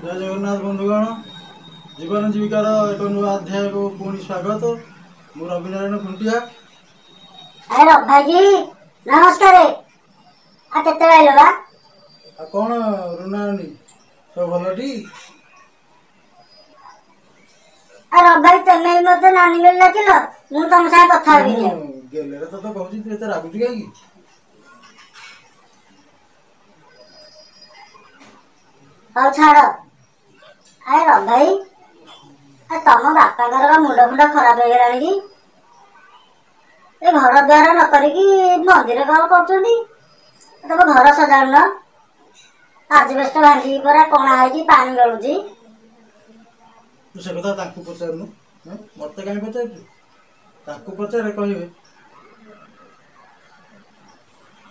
ଜୟ ଜଗନ୍ନାଥ ବନ୍ଧୁଗଣ, ଜୀବନ ଜୀବିକାର ଏକ ନୂଆ ଅଧ୍ୟାୟକୁ ପୁଣି ସ୍ୱାଗତ। ମୁଁ ରବିନାରାୟଣ ଖୁଣ୍ଟିଆ। ଆରେ ରବି ଭାଇ, ନମସ୍କାର। ଆଉ କେତେବେଳେ ଆଇଲ ବା? ଆଉ କ'ଣ ରୁନାରାଣୀ, ସବୁ ଭଲଟି? ଆଉ ରବି ଭାଇ, ତମେ ବି ମତେ ନାନୀ ବୋଲି ଡାକିଲ? ମୁଁ ତମ ସାଙ୍ଗେ କଥା ହେବିନି ଆଉ। ମୁଁ ଗେଲରେ ତତେ କହୁଛି, ତୁ ଏତେ ରାଗୁଛୁ କାହିଁକି? ହଉ ଛାଡ। ଆରେ ରବି ଭାଇ, ଆଉ ତମ ବାପାଙ୍କର ବା ମୁଣ୍ଡ ଫୁଣ୍ଡ ଖରାପ ହେଇଗଲାଣି କି? ଏ ଘର ଦ୍ୱାର ନ କରିକି ମନ୍ଦିର କଣ କରୁଛନ୍ତି? ତମ ଘର ସଜାଡୁନ, ଆଜବେଷ୍ଟ ଭାଙ୍ଗିକି ପରା କଣା ହେଇକି ପାଣି ଗଳୁଛି। ତୁ ସେ କଥା ତାଙ୍କୁ ପଚାରୁନୁ, ମତେ କାହିଁ ପଚାରୁଛୁ? ତାଙ୍କୁ ପଚାରେ, କହିବେ।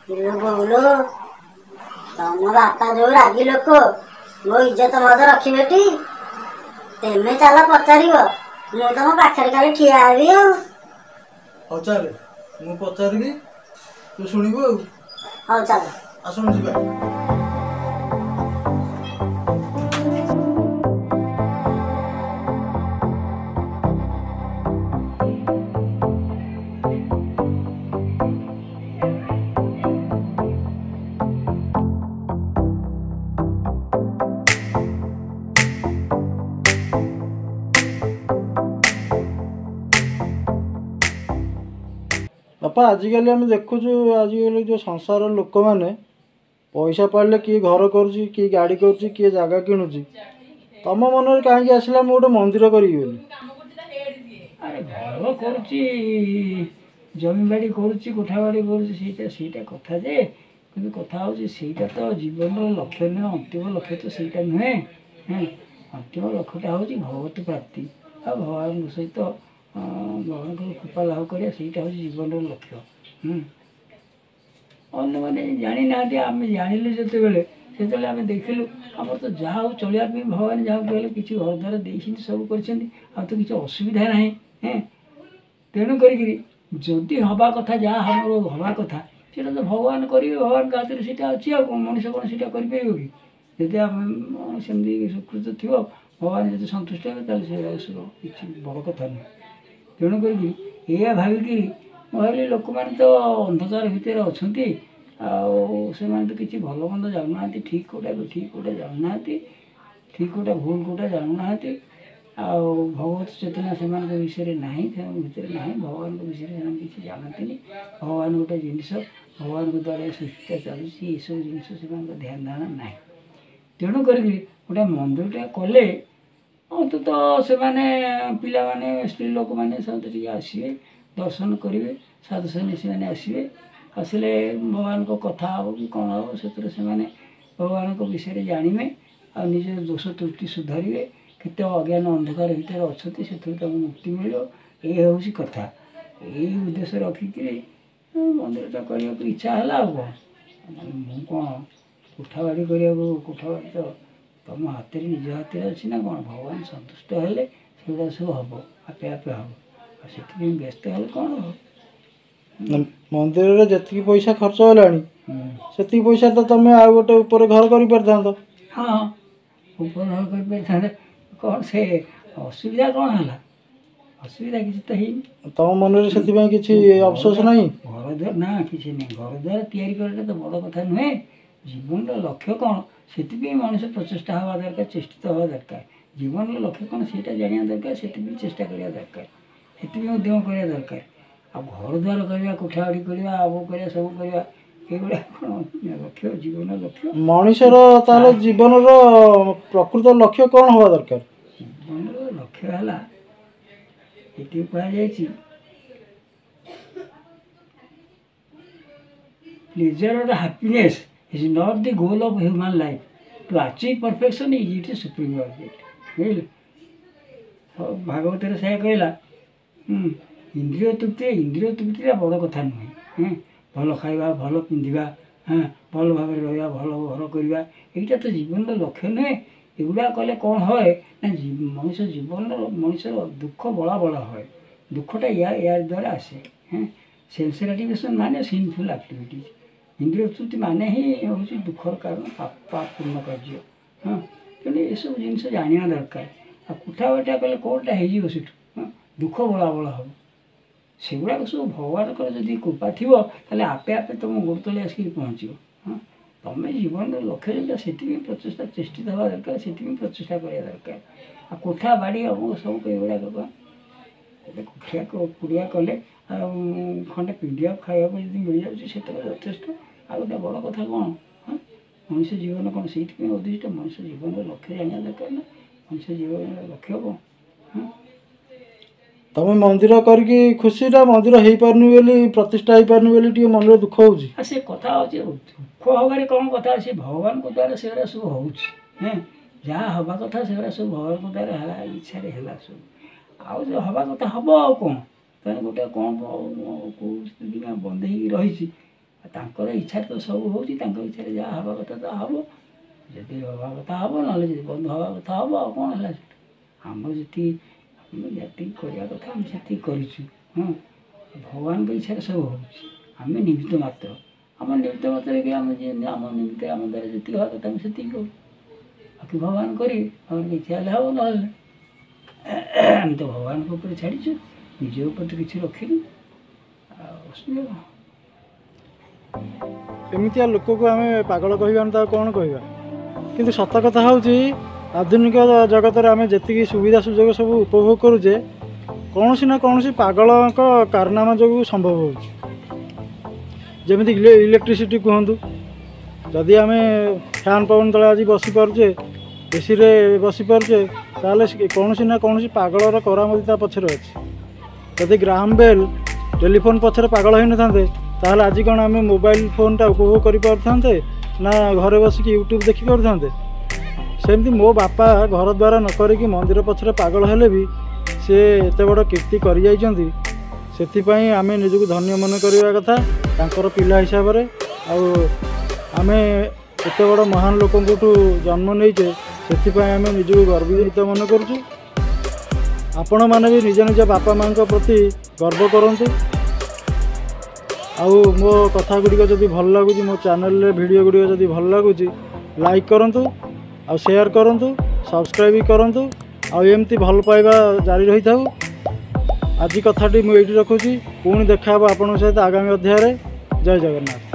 ଇଲୋ ବୋଉଲୋ, ତମ ବାପା ଯୋଉ ରାଗି ଲୋକ, ମୋ ଇଜ୍ଜତ ମତ ରଖିବେଟି? ତେମେ ଚାଲ ପଚାରିବ, ମୁଁ ତମ ପାଖରେ ଖାଲି ଠିଆ ହେବି ଆଉ। ହଉ ଚାଲେ, ମୁଁ ପଚାରିବି, ତୁ ଶୁଣିବୁ ଆଉ। ହଉ ଚାଲ। ଆସନ୍ତୁ ଯିବା। ବାପା, ଆଜିକାଲି ଆମେ ଦେଖୁଛୁ, ଆଜିକାଲି ଯେଉଁ ସଂସାରର ଲୋକମାନେ ପଇସା ପାଇଲେ କିଏ ଘର କରୁଛି, କିଏ ଗାଡ଼ି କରୁଛି, କିଏ ଜାଗା କିଣୁଛି। ତମ ମନରେ କାହିଁକି ଆସିଲା ମୁଁ ଗୋଟେ ମନ୍ଦିର କରିବି ବୋଲି? ଆରେ ଘର କରୁଛି, ଜମିବାଡ଼ି କରୁଛି, କୋଠାବାଡ଼ି କରୁଛି, ସେଇଟା କଥା ଯେ, କିନ୍ତୁ କଥା ହେଉଛି ସେଇଟା ତ ଜୀବନର ଲକ୍ଷ୍ୟ ନୁହେଁ। ଅନ୍ତିମ ଲକ୍ଷ୍ୟ ତ ସେଇଟା ନୁହେଁ। ହଁ, ଅନ୍ତିମ ଲକ୍ଷ୍ୟଟା ହେଉଛି ଭଗବତ ପ୍ରାପ୍ତି ଆଉ ଭଗବାନଙ୍କ ସହିତ ଭଗବାନଙ୍କର କୃପା ଲାଭ କରିବା, ସେଇଟା ହେଉଛି ଜୀବନର ଲକ୍ଷ୍ୟ। ଅନ୍ୟମାନେ ଜାଣିନାହାନ୍ତି। ଆମେ ଜାଣିଲୁ ଯେତେବେଳେ, ସେତେବେଳେ ଆମେ ଦେଖିଲୁ ଆମର ତ ଯାହା ହଉ ଚଳିବା ପାଇଁ ଭଗବାନ ଯାହାକୁ ହେଲେ କିଛି ଘର ଦ୍ୱାର ଦେଇଛନ୍ତି, ସବୁ କରିଛନ୍ତି, ଆଉ ତ କିଛି ଅସୁବିଧା ନାହିଁ। ହେଁ, ତେଣୁ କରିକିରି ଯଦି ହେବା କଥା, ଯାହା ଆମର ହେବା କଥା, ସେଇଟା ତ ଭଗବାନ କରିବେ। ଭଗବାନଙ୍କ ହାତରେ ସେଇଟା ଅଛି। ଆଉ କ'ଣ ମଣିଷ କ'ଣ ସେଇଟା କରିପାରିବ କି? ଯଦି ଆମେ ସେମିତି ସୁକୃତ ଥିବ, ଭଗବାନ ଯଦି ସନ୍ତୁଷ୍ଟ ହେବେ, ତାହେଲେ ସେଇଟା ସବୁ କିଛି ବଡ଼ କଥା ନୁହେଁ। ତେଣୁ କରିକି ଏଇଆ ଭାବିକିରି ମୁଁ ଭାବିଲି, ଲୋକମାନେ ତ ଅନ୍ଧକାର ଭିତରେ ଅଛନ୍ତି ଆଉ ସେମାନେ ତ କିଛି ଭଲ ମନ୍ଦ ଜାଣୁନାହାନ୍ତି, ଠିକ୍ କେଉଁଟା ଠିକ୍ କେଉଁଟା ଜାଣୁନାହାନ୍ତି, ଠିକ୍ କେଉଁଟା ଭୁଲ କେଉଁଟା ଜାଣୁନାହାନ୍ତି, ଆଉ ଭଗବତ ଚେତନା ସେମାନଙ୍କ ବିଷୟରେ ନାହିଁ, ସେମାନଙ୍କ ଭିତରେ ନାହିଁ। ଭଗବାନଙ୍କ ବିଷୟରେ ସେମାନେ କିଛି ଜାଣନ୍ତିନି। ଭଗବାନ ଗୋଟେ ଜିନିଷ, ଭଗବାନଙ୍କ ଦ୍ୱାରା ଏ ସୃଷ୍ଟିଟା ଚାଲୁଛି, ଏସବୁ ଜିନିଷ ସେମାନଙ୍କ ଧ୍ୟାନ ଧାରଣା ନାହିଁ। ତେଣୁ କରିକି ଗୋଟେ ମନ୍ଦିରଟା କଲେ ଅନ୍ତତଃ ସେମାନେ ପିଲାମାନେ, ସ୍ତ୍ରୀ ଲୋକମାନେ ସମସ୍ତେ ଟିକେ ଆସିବେ, ଦର୍ଶନ କରିବେ, ସାଧୁ ସନ୍ନ୍ୟାସୀମାନେ ଆସିବେ। ଆସିଲେ ଭଗବାନଙ୍କ କଥା ହେବ କି କ'ଣ ହେବ, ସେଥିରେ ସେମାନେ ଭଗବାନଙ୍କ ବିଷୟରେ ଜାଣିବେ ଆଉ ନିଜର ଦୋଷ ତ୍ରୁଟି ସୁଧାରିବେ। କେତେ ଅଜ୍ଞାନ ଅନ୍ଧକାର ଭିତରେ ଅଛନ୍ତି, ସେଥିରୁ ତାଙ୍କୁ ମୁକ୍ତି ମିଳିବ। ଏଇ ହେଉଛି କଥା। ଏଇ ଉଦ୍ଦେଶ୍ୟ ରଖିକିରି ମନ୍ଦିରଟା କରିବାକୁ ଇଚ୍ଛା ହେଲା, ଆଉ କ'ଣ? ମୁଁ କ'ଣ କୋଠାବାଡ଼ି କରିବାକୁ? କୋଠାବାଡ଼ି ତ ତମ ହାତରେ, ନିଜ ହାତରେ ଅଛି ନା କ'ଣ? ଭଗବାନ ସନ୍ତୁଷ୍ଟ ହେଲେ ସେଗୁଡ଼ା ସବୁ ହେବ, ଆପେ ଆପେ ହେବ। ଆଉ ସେଥିପାଇଁ ବ୍ୟସ୍ତ ହେଲେ କ'ଣ ହେବ? ମନ୍ଦିରରେ ଯେତିକି ପଇସା ଖର୍ଚ୍ଚ ହେଲାଣି, ସେତିକି ପଇସା ତ ତମେ ଆଉ ଗୋଟେ ଉପରେ ଘର କରିପାରିଥାନ୍ତ। ହଁ, ଉପରେ ଘର କରିପାରିଥାନ୍ତେ। କ'ଣ ସେ ଅସୁବିଧା କ'ଣ ହେଲା? ଅସୁବିଧା କିଛି ତ ହେଇନି। ତମ ମନରେ ସେଥିପାଇଁ କିଛି ଅଫସୋସ ନାହିଁ? ଘର ଦ୍ୱାର ନା, କିଛି ନାହିଁ। ଘର ଦ୍ୱାର ତିଆରି କରିବାଟା ତ ବଡ଼ କଥା ନୁହେଁ। ଜୀବନର ଲକ୍ଷ୍ୟ କ'ଣ, ସେଥିପାଇଁ ମଣିଷ ପ୍ରଚେଷ୍ଟା ହେବା ଦରକାର, ଚେଷ୍ଟିତ ହେବା ଦରକାର। ଜୀବନର ଲକ୍ଷ୍ୟ କ'ଣ ସେଇଟା ଜାଣିବା ଦରକାର, ସେଥିପାଇଁ ଚେଷ୍ଟା କରିବା ଦରକାର, ସେଥିପାଇଁ ଉଦ୍ୟମ କରିବା ଦରକାର। ଆଉ ଘର ଦ୍ୱାର କରିବା, କୋଠାବାଡ଼ି କରିବା, ଆଉ କରିବା, ସବୁ କରିବା, ଏଗୁଡ଼ା କ'ଣ ଲକ୍ଷ୍ୟ? ଜୀବନର ଲକ୍ଷ୍ୟ ମଣିଷର ତାହେଲେ ଜୀବନର ପ୍ରକୃତ ଲକ୍ଷ୍ୟ କ'ଣ ହେବା ଦରକାର? ଜୀବନର ଲକ୍ଷ୍ୟ ହେଲା, ଏତିକି କୁହାଯାଇଛି, pleasure or happiness is not the goal of human life. To achieve perfection is its supreme object. ବୁଝିଲେ? ଭାଗବତରେ ସେୟା କହିଲା। ଇନ୍ଦ୍ରିୟ ତୃପ୍ତି, ଇନ୍ଦ୍ରିୟ ତୃପ୍ତିଟା ବଡ଼ କଥା ନୁହେଁ। ହଁ, ଭଲ ଖାଇବା, ଭଲ ପିନ୍ଧିବା, ହଁ, ଭଲ ଭାବରେ ରହିବା, ଭଲ ଘର କରିବା, ଏଇଟା ତ ଜୀବନର ଲକ୍ଷ୍ୟ ନୁହେଁ। ଏଗୁଡ଼ା କଲେ କ'ଣ ହୁଏ ନା, ମଣିଷ ଜୀବନର, ମଣିଷର ଦୁଃଖ ବଳା ବଳା ହୁଏ। ଦୁଃଖଟା ୟା ଦ୍ୱାରା ଆସେ। ହଁ, ସେଲ୍ଫ ସାଟିସ୍ଫାକ୍ସନ୍ ମାନେ ସିନଫୁଲ୍ ଆକ୍ଟିଭିଟିଜ୍। ଇନ୍ଦ୍ରିୟ ତୃପ୍ତି ମାନେ ହିଁ ହେଉଛି ଦୁଃଖର କାରଣ, ପାପ ପୂର୍ଣ୍ଣ କାର୍ଯ୍ୟ। ହଁ, ତେଣୁ ଏସବୁ ଜିନିଷ ଜାଣିବା ଦରକାର। ଆଉ କୋଠା ବାଡ଼ିଟା କଲେ କ'ଣଟା ହେଇଯିବ ସେଠୁ? ହଁ, ଦୁଃଖ ବଳା ବଳ ହେବ। ସେଗୁଡ଼ାକ ସବୁ ଭଗବାନଙ୍କର ଯଦି କୃପା ଥିବ ତାହେଲେ ଆପେ ଆପେ ତୁମ ଗୋଡ଼ ତଳେ ଆସିକି ପହଞ୍ଚିବ। ହଁ, ତୁମେ ଜୀବନର ଲକ୍ଷ୍ୟ ଯେଉଁଟା ସେଥିପାଇଁ ପ୍ରଚେଷ୍ଟା ଚେଷ୍ଟିତ ହେବା ଦରକାର, ସେଥିପାଇଁ ପ୍ରଚେଷ୍ଟା କରିବା ଦରକାର। ଆଉ କୋଠା ବାଡ଼ି ଅମୁକ ସବୁ ଏଗୁଡ଼ାକ କ'ଣ ଗୋଟେ କୋଠିଆ କୁଡ଼ିଆ କଲେ ଆଉ ଖଣ୍ଡେ ପିନ୍ଧିବାକୁ ଖାଇବାକୁ ଯଦି ମିଳିଯାଉଛି ସେତେକ ଯଥେଷ୍ଟ। ଆଉ ଗୋଟେ ବଡ଼ କଥା କ'ଣ? ହଁ, ମଣିଷ ଜୀବନ କ'ଣ ସେଇଥିପାଇଁ ଉଦ୍ଦିଷ୍ଟ? ମଣିଷ ଜୀବନର ଲକ୍ଷ୍ୟ ଜାଣିବା ଦରକାର ନା। ମଣିଷ ଜୀବନର ଲକ୍ଷ୍ୟ କ'ଣ? ହଁ, ତମେ ମନ୍ଦିର କରିକି ଖୁସି ନା ମନ୍ଦିର ହେଇପାରୁନି ବୋଲି, ପ୍ରତିଷ୍ଠା ହେଇପାରୁନି ବୋଲି ଟିକେ ମନରେ ଦୁଃଖ ହେଉଛି? ଆଉ ସେ କଥା ହେଉଛି ଦୁଃଖ ହେବାରେ କ'ଣ କଥା ଅଛି? ଭଗବାନଙ୍କ ଦ୍ୱାରା ସେଗୁଡ଼ା ସବୁ ହେଉଛି। ହେଁ, ଯାହା ହେବା କଥା ସେଗୁଡ଼ା ସବୁ ଭଗବାନଙ୍କ ଦ୍ୱାରା ହେଲା, ଇଚ୍ଛାରେ ହେଲା ସବୁ। ଆଉ ଯେଉଁ ହେବା କଥା ହେବ, ଆଉ କ'ଣ? ତେଣୁ ଗୋଟେ କ'ଣ କେଉଁ ସ୍ଥିତି ବନ୍ଦ ହେଇକି ରହିଛି? ଆଉ ତାଙ୍କର ଇଚ୍ଛାରେ ତ ସବୁ ହେଉଛି। ତାଙ୍କ ଇଚ୍ଛାରେ ଯାହା ହେବା କଥା ତ ହେବ। ଯଦି ହେବା କଥା ହେବ, ନହେଲେ ଯଦି ବନ୍ଦ ହେବା କଥା ହେବ। ଆଉ କ'ଣ ହେଲା ସେଠୁ? ଆମର ଯେତିକି ଆମେ ଯେତିକି କରିବା କଥା ଆମେ ସେତିକି କରିଛୁ। ହଁ, ଭଗବାନଙ୍କ ଇଚ୍ଛାରେ ସବୁ ହେଉଛି, ଆମେ ନିମିତ୍ତ ମାତ୍ର। ଆମ ନିମିତ୍ତ ମାତ୍ରରେ କି ଆମେ ଆମ ନିମିତ୍ତ ଆମ ଦ୍ୱାରା ଯେତିକି ହେବା କଥା ଆମେ ସେତିକି କରୁ। ବାକି ଭଗବାନ କରିବେ। ଭଗବାନଙ୍କ ଇଚ୍ଛା ହେଲେ ହେବ, ନହେଲେ ଆମେ ତ ଭଗବାନଙ୍କ ଉପରେ ଛାଡ଼ିଛୁ, ନିଜ ଉପରେ ତ କିଛି ରଖିନୁ। ଆଉ ଅସୁବିଧା କ'ଣ? ଏମିତିଆ ଲୋକକୁ ଆମେ ପାଗଳ କହିବାନି ତ ଆଉ କ'ଣ କହିବା? କିନ୍ତୁ ସତ କଥା ହେଉଛି, ଆଧୁନିକ ଜଗତରେ ଆମେ ଯେତିକି ସୁବିଧା ସୁଯୋଗ ସବୁ ଉପଭୋଗ କରୁଛେ, କୌଣସି ନା କୌଣସି ପାଗଳଙ୍କ କାରନାମା ଯୋଗୁଁ ସମ୍ଭବ ହେଉଛି। ଯେମିତି ଇଲେକ୍ଟ୍ରିସିଟି କୁହନ୍ତୁ, ଯଦି ଆମେ ଫ୍ୟାନ୍ ପବନ ତଳେ ଆଜି ବସିପାରୁଛେ, ଏସିରେ ବସିପାରୁଛେ, ତାହେଲେ କୌଣସି ନା କୌଣସି ପାଗଳର କରାମତି ତା ପଛରେ ଅଛି। ଯଦି ଗ୍ରାହାମ ବେଲ୍ ଟେଲିଫୋନ୍ ପଛରେ ପାଗଳ ହେଇନଥାନ୍ତେ, ତାହେଲେ ଆଜି କ'ଣ ଆମେ ମୋବାଇଲ ଫୋନ୍ଟା ଉପଭୋଗ କରିପାରୁଥାନ୍ତେ ନା ଘରେ ବସିକି ୟୁଟ୍ୟୁବ୍ ଦେଖିପାରୁଥାନ୍ତେ? ସେମିତି ମୋ ବାପା ଘର ଦ୍ୱାର ନ କରିକି ମନ୍ଦିର ପଛରେ ପାଗଳ ହେଲେ ବି ସେ ଏତେ ବଡ଼ କୀର୍ତ୍ତି କରିଯାଇଛନ୍ତି। ସେଥିପାଇଁ ଆମେ ନିଜକୁ ଧନ୍ୟ ମନେ କରିବା କଥା ତାଙ୍କର ପିଲା ହିସାବରେ। ଆଉ ଆମେ ଏତେ ବଡ଼ ମହାନ ଲୋକଙ୍କଠୁ ଜନ୍ମ ନେଇଛେ, ସେଥିପାଇଁ ଆମେ ନିଜକୁ ଗର୍ବିତ ମନେ କରୁଛୁ। ଆପଣମାନେ ବି ନିଜ ନିଜ ବାପା ମାଆଙ୍କ ପ୍ରତି ଗର୍ବ କରନ୍ତୁ। ଆଉ ମୋ କଥା ଗୁଡ଼ିକ ଯଦି ଭଲ ଲାଗୁଛି, ମୋ ଚ୍ୟାନେଲରେ ଭିଡ଼ିଓ ଗୁଡ଼ିକ ଯଦି ଭଲ ଲାଗୁଛି, ଲାଇକ୍ କରନ୍ତୁ ଆଉ ସେୟାର କରନ୍ତୁ, ସବସ୍କ୍ରାଇବ୍ ବି କରନ୍ତୁ, ଆଉ ଏମିତି ଭଲ ପାଇବା ଜାରି ରହିଥାଉ। ଆଜି କଥାଟି ମୁଁ ଏଇଠି ରଖୁଛି। ପୁଣି ଦେଖା ହେବ ଆପଣଙ୍କ ସହିତ ଆଗାମୀ ଅଧ୍ୟାୟରେ। ଜୟ ଜଗନ୍ନାଥ।